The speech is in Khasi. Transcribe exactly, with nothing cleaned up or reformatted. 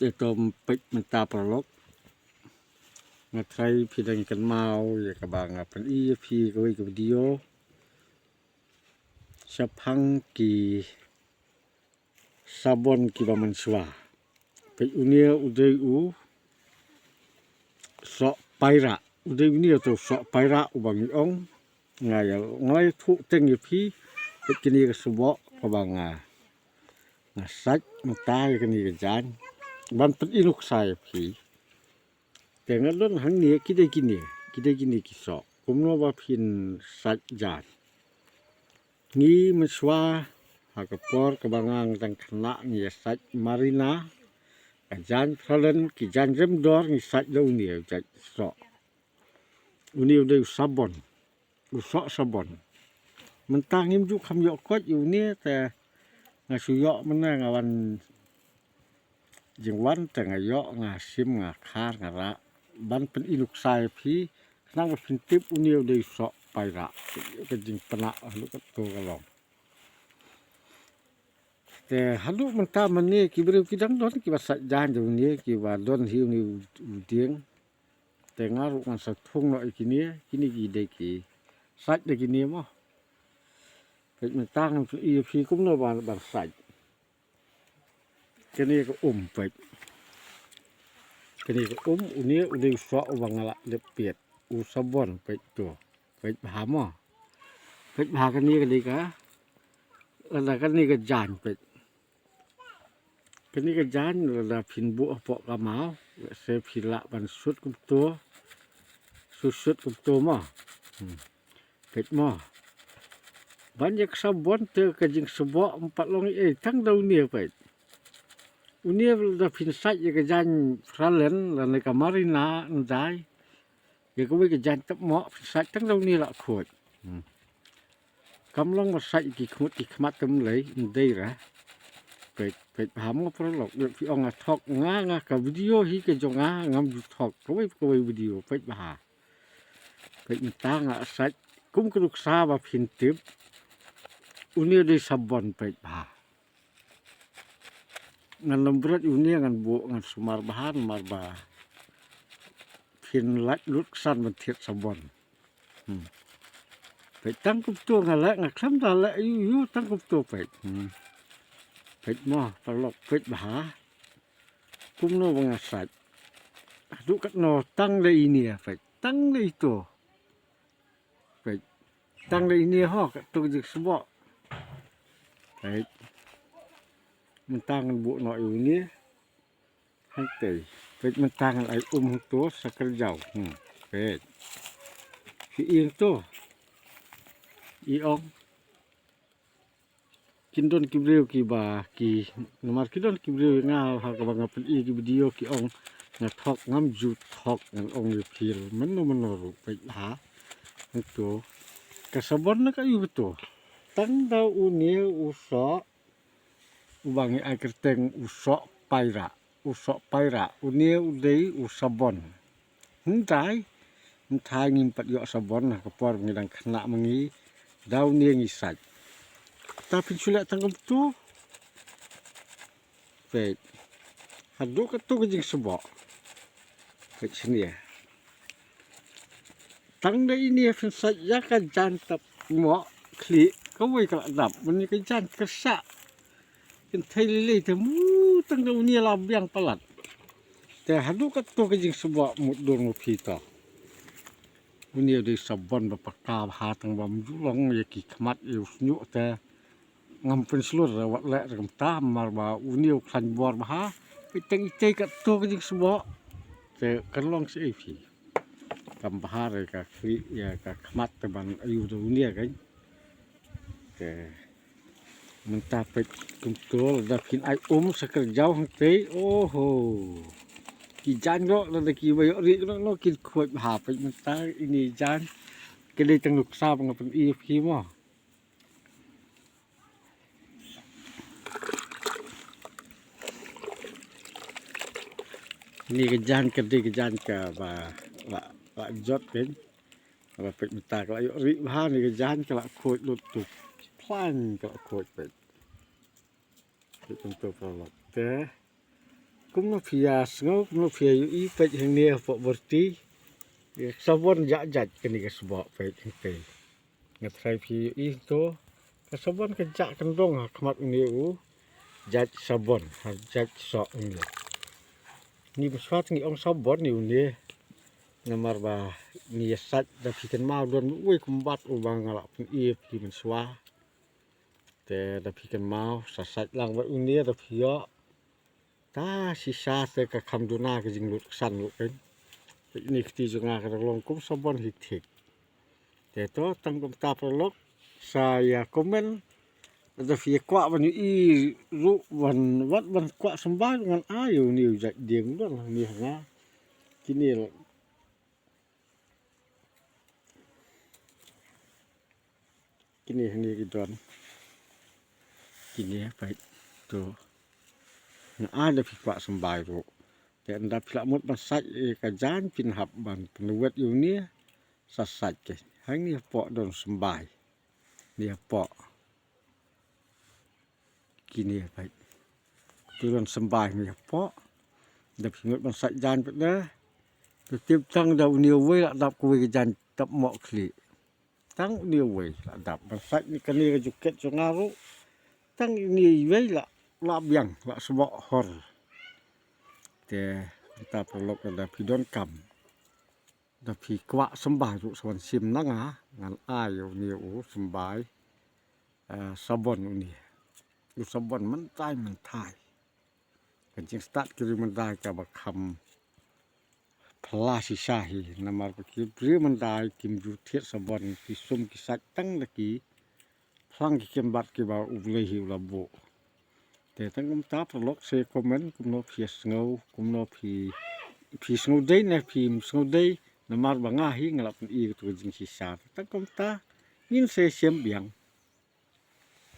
Ïa tom peit mynta paralok. Nga trai phi dang kynmaw ïa kaba nga pyni ïa phi kawei ka video shaphang ki sabon kiba mynshuwa. Peit une u dei u soh paira. U dei une u soh paira uba ngi ong. Nga ïa nga ïathuh teng ïa phi. Peit kane ka sboh kaba nga nga sait mynta ïa kane ka jaiñ ban pyni nuksa ïa phi. Te nga don hangne ki dei kine, ki dei kine ki soh. Kumno ba phin sait jaiñ. Ngi mynshuwa ha ka por kaba nga dang khynnah ngi ïa sait marina, ka jaiñ phralen, ki jaiñ remdor ngi sait da une u jait soh. Une u dei u sabon, u soh sabon. Mynta ngim ju kham ïoh koit ïa une te nga shu ïoh mynne nga wan jingwan te nga ïoh nga shim nga khar nga rah ban pyni nuksa ïa phi khnang ba phin tip une u dei u soh paira. Ka jingpynah haduh katto ka long. Te haduh mynta mane ki briew ki dang don kiba sait jaiñ da une kiba don hi une u dieng. Te nga ruh ngan sa thung noh ïa kine, kine ki dei ki sait da kine mo. Peit mynta ngan pyni ïa phi kumno ban ban sait. Kane ka um peit. Kane ka um une u dei u soh uba nga la lep piat. U sabon peit to. Peit bha mo. Peit bha kane ka dei ka. Lada kane ka jaiñ peit. Kane ka jaiñ lada phin buh hapoh ka maw, se phi lah ban sut kumto. Sut sut kumto mo. Hmm. Peit mo. Ban ïa ka sabon te ka jingsboh ym pat long ei tang da une peit. Une lada phin sait ïa ka jaiñ phralen lane ka marina ndai. Ïa kawei ka jaiñ tap mo phin sait tang da une la khuid. Hmm. Kam long ba sait ki khmut ki khmat te ym lei ym dei ra. Peit peit bha mo paralok ïa phi ong nga thok nga nga ka video hi ka jong nga ngam ju thok kawei kawei video peit bha. Peit mynta nga sait kum ka nuksa ba phin tip. Une dei sabon peit bha. Ngan lam bret une ngan buh ngan sumar bha namar ba phin lait lut ksan ban thied sabon. Hmm. Peit tang kumto nga leh nga khlem da leh ïu ïu tang kumto peit. Hmm. Peit mo paralok peit bha. Kumno ba nga sait. Haduh katno tang da ine peit tang da ito. Peit. Tang da ine ho katto ka jingsboh. Peit. Mynta ngan buh noh ïa une. Hangtei. Peit mynta ngan ai um hangto sa kyrjaw. Hmm. Peit. Ki ing to. I ong. Kin don ki briew kiba ki namar ki don ki briew nga ha kaba nga pyni ki video ki ong nga thok ngam ju thok ngan ong ïa phi mynno mynno ruh peit bha. Hangto ka sabon na ka ïu to tang da une u soh uba ngi ai kyrteng u soh paira. U soh paira une u dei u sabon. Hynrei mynta ngim pat ïoh sabon ha ka por ba ngi dang khynnah ma ngi da une ngi sait. Ta phin shu leh tang kumto. Peit. Haduh katto ka jingsboh. Peit shane. Tang da ine phin sait ïa ka jaiñ tap mo khlieh kawei ka la dap mane ka jaiñ kyrshah. Kynthei lei lei te mu tang da une la biang palat. Te haduh katto ka jingsboh mut dur ma phi to. Une u dei sabon ba paka bha tang ba mju long ïa ki khmat ïa u shñiuh te. Ngam pynshlur re wat leh re kumta namar ba une u khlaiñ bor bha. Iteng itei katto ka jingsboh. Te kan long shi ei phi. Kam bha re ka khlieh ïa ka khmat te ban aiu da une kan. Te mynta peit kumto lada phin ai um sa kyrjaw hangtei. Oho. Ki jaiñ ruh lada kiba ïoh rieh ruh no kin khuid bha peit mynta ine jaiñ. Ki dei tang nuksa ba nga pyni ïa phi mo. Ine ka jaiñ ka dei ka jaiñ kaba la la jot kan. Ba peit mynta ka la ïoh rieh bha ine ka jaiñ ka la khuid lut tu. Plan ka la khuid peit. Peit kumto paralok te. Kumno phi ïa sngew, kumno phi ïa ïohi, peit hangne hapoh bor ti. Ka sabon jah jait kane ka sboh, peit hangtei. Nga tharai phi ïohi to. Ka sabon ka jah kyndong ha khmat une u jait sabon, ha jait soh une. Ngi mynshuwa te ngi ong sabon ne une. Namar ba ngi ïa sait, da phi kynmaw don uwei kumbat uba nga la pyni ïa phi mynshuwa. Te da phi kynmaw, sa sait lang bad une da phi ïoh. Ta shisha te ka kham duna ka jinglut ksan ruh kein. Te ine i kti jong nga ka dang long kum sabon hi thik. Te to tang kumta paralok, sa ïa comment. Da phi kwah ban ïohi ruh ban, wat ban kwah symbai ruh ngan ai ïa une u jait dieng don hangne ha nga. Kine Kine hangne ki don. Kine peit to. Nga ai da phi kwah symbai ruh. Te ynda phi la mut ban sait ïa ka jaiñ phin hap ban pynwet ïa une. Sa sait kein. Hangne hapoh don symbai. Hangne hapoh. Kine peit. To don symbai hangne hapoh. Da phi mut ban sait jaiñ pat de. To tip tang da une uwei la dap kawei ka jaiñ tap moh khlieh. Tang une uwei la dap ban sait ne kane ka jacket jong nga ruh. Tang une uwei la, la biang, la sboh hor. Te kumta paralok, da phi donkam, da phi kwah symbai ruh sa wan shim na nga, ngan ai ïa une u symbai, eh, sabon une. U sabon myntai myntai. Ka jingstad ki riew myndai kaba kham pla shisha hi, namar ba ki riew myndai kim ju thied sabon, ki sum ki sait tang da ki phlang ki kynbat kiba U Blei hi u la buh. Te tang kumta paralok, sa comment kumno phi ïa sngew, kumno phi, phi sngew dei ne phim sngew dei, namar ba nga hi nga la pyni kato ka jingshisha. Te tang kumta, ngin sa ïashem biang.